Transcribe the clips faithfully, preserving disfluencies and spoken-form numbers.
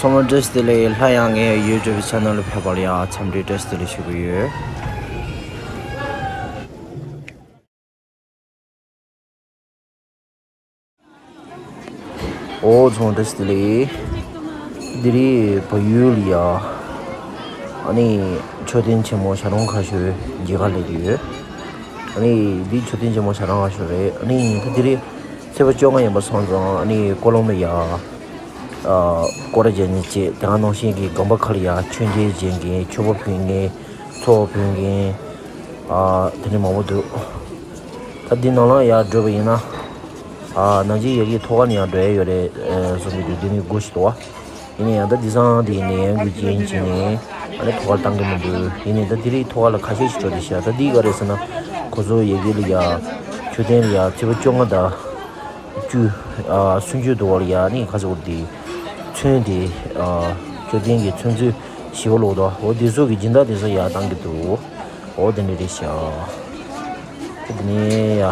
ཚང་མ་བཀྲ་ཤིས་བདེ་ལེགས། སླར་ཡང་ངའི་YouTube channel ལ་ཕེབས་པར་ཡ་འཚམས་འདྲི་བཀྲ་ཤིས་བདེ་ལེགས་ཞུ་གི་ཡོད། ཨོ་ཚང་མ་བཀྲ་ཤིས་བདེ་ལེགས། འདི་རིང་བལ་ཡུལ་ལ་ཡ། ཨ་ནི་མཆོད་རྟེན་ཆེན་མོ་བྱ་རུང་ཁ་ཤོར་མཇལ་ཁ་སླེབས་ཡོད། ཨ་ནི་འདི་མཆོད་རྟེན་ཆེན་མོ་བྱ་རུང་ཁ་ཤོར་རེད། ཨ་ནི་ད་འདི་རིང་ཚེས་པ་བཅོ་ལྔ་ཡིན་པ་སོང་ཙང་ཨ་ནི་ཀོ་ལོམ་ལ་ཡ། ཨ་སྐོར་ར་བརྒྱབ་ནས་བྱས། དེ་ག་ནང་བཞིན་གྱི་སྒང་པ་ཁ་ལ་ཡ་མཆོད་མཇལ་བྱེད་མཁན། མཆོད་པ་ཕུལ་མཁན། ཚོགས་ཕུལ་མཁན། ཨ་དེ་འདྲ་མང་པོ་འདུག་ད་འདི་ནང་ལ་ཡ་འགྲོ་བ་ཡིན་ན། ཨ་ནང་ཆེན་ཡ་གི་ཐོག་ཁ་ནས་ཡ་འགྲོ་ཡ་ཡོད་རེད། ཨ་བཟོ་མི་འདུག་འདི་ནི་སྒོ་ཞིག་འདུག་བ། ཡིན་ནའི་ཡང་ད་འདི་སང་དེ་ཡིན་ནའི་ཡང་འགུལ་རྐྱེན་བྱས་ནས་ཨ་ནི་ཐོག་ཁ་ལ་བཏང་གི་མི་འདུག་ཡིན་ནའི་ད་འདི་རིང་ཐོག་ཁ་ལ་ཁ་ཤས་ཤིག་འགྲོ་བསྡད་ཤག་ད་འདི་ག་རེད་ཟེར་ན། ཁོ་ཚོ་ཡ་གི་ལ་ཡ་མཆོད་རྟེན་ལ་ཡ་ཚེས་པ་བཅོ་ལྔ་དང་བཅུ། ཨ་གསུམ་བཅུ་དུ་བ་ལ་ཡ་ནི་ཁ་ཚ་འུར་དེ་ཚོན་དེ། ཨ་མཆོད་རྟེན་གྱི་ཚོན་ཚོན་ཞིབ་པ་ལོག་དོ། འོ་དེ་ཚོ་གི་སྦྱིན་བདག་དེ་ཚོ་ཡ་བཏང་གི་འདུག་འོ་དེ་འདྲ་རེད་ཤག་དེ་ནས་ཡ་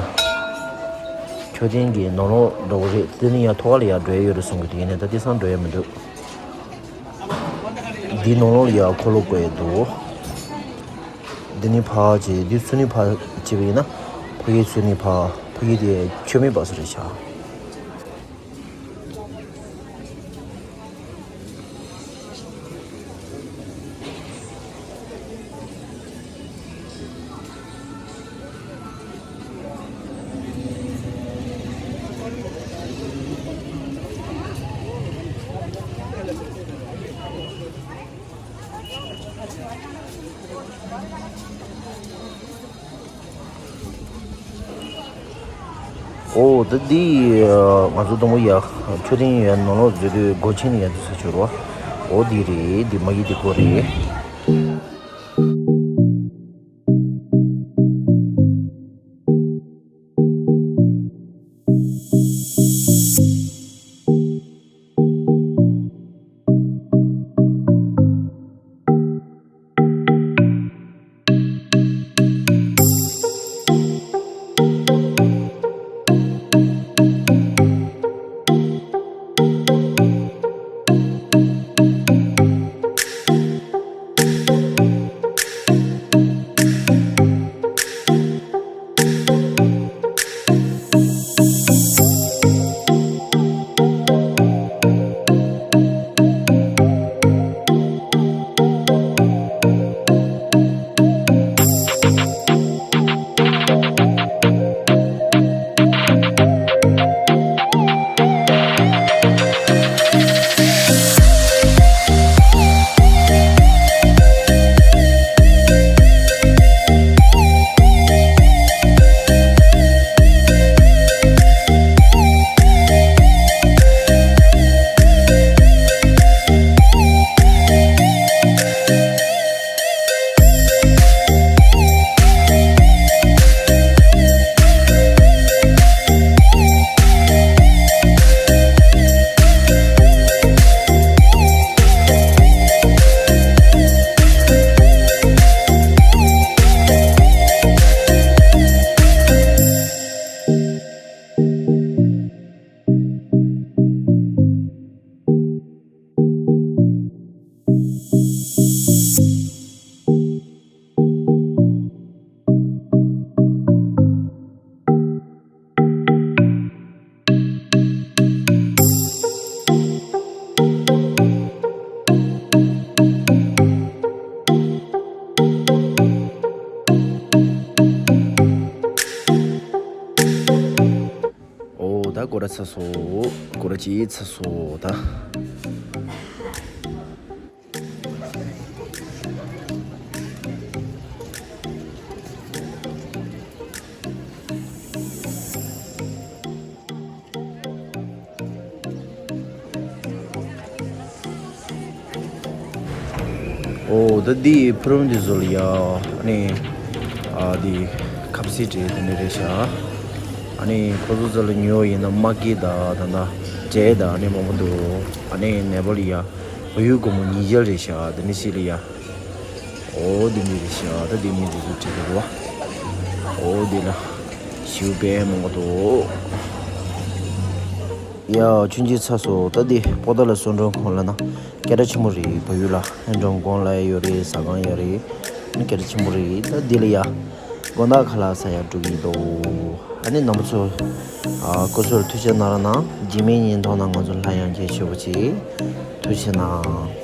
མཆོད་རྟེན་གྱི་ནང་ལོགས་འགྲོ་གི་རེད། དེ་ནས་ཡ་ཐོག་ཁ་ལ་ཡ་འགྲོ་ཡ་ཡོད་རེད་གསུང་གི་འདུག་ཡིན་ནའི་ད་དེང་སང་འགྲོ་ཡ་མི་འདུག་འདི་ནང་ལོགས་ལ་ཡ་འཁོར་ལོ་བསྐོར་ཡ་འདུག་འདི་ནི་ཕར་བྱས། འདི་ཚུར་ནི་ཕར་བྱས་པ་ཡིན་ན། ཕ་གི་ཚུར་ནི་ཕར། ཕ་གི་དེ་མཆོད་མེ་སྦར་ས་རེད་ཤག་ཨོ་ད་འདི་ང་ཚོ་དང་པོ་ཡ་མཆོད་རྟེན་ཡ་ནང་ལོགས་འཛུལ་དུས་སྒོ་ཆེན་ནས་ཡ་འཛུལ་ས་ཆོག་རོ། ཨོ་འདི་རེད། འདི་མ་གི་འདི་སྒོ་རེད། ཨོ་ད་སྒོ་ར་ཚར་སོང་། སྒོ་ར་གཅིག་ཚར་སོང་ད། ཨོ་ད་འདི་ཕུ་རུམ་འདི་ཚོ་ལ་ཡ་ཨ་ནི་ཨ་འདི་ཁབ་སི་འདྲ་དེ་འདྲ་རེད་ཤག་ཨ་ནི་ཁོ་ཚོ་ཚོ་ལ་ཉོ་ཡིན་ན་མ་སྐྱེས་ད་ད་ད་འབྲས་ད་ཨ་ནི་མང་པོ་འདུག་ཨ་ནི་ནེ་པ་ལ་ཡ་བལ་ཡུལ་སྒོར་མོ་ཉིས་བརྒྱ་རེད་ཤག་དེ་ནི་སི་ལ་ཡ། ཨོ་འདི་འདི་རེད་ཤག་ད་འདི་མི་འདི་ཚོ་བྲིས་འདུག་བ། ཨོ་འདི་ལ་ཞིའུ་པེ་མང་པོ་འདུག་ཡ། ཆུང་ཆུང་ཚ་སོ། ད་འདི་པོ་ཏཱ་ལ་གསོལ་མགྲོན་ཁང་ལ་ན་སྐད་གྲགས་ཆེན་པོ་རེད། བལ་ཡུལ་ལ་ཧན་ཀྲང་གོང་ལ་ཡོད་རེད། ཟ་ཁང་ཡོད་རེད། ནི་སྐད་གྲགས་ཆེན་པོ་རེད། ད་འདི་ལ་ཡ་དགོང་དག་ཁ་ལག་ཟ་ཡ་འགྲོ་གི་འདུག་ཨ་ནི་རྣམ་པ་ཚོ། ཨ། སྐུ་གཟུགས་ཐུགས་ཆེ་གནང་རོགས་གནང་། རྗེས་མའི་བརྙན་ཐུང་ནང་ང་ཚོ་སླར་ཡང་མཇལ་ཆོག་པ་བྱེད། ཐུགས་ཆེ་གནང་།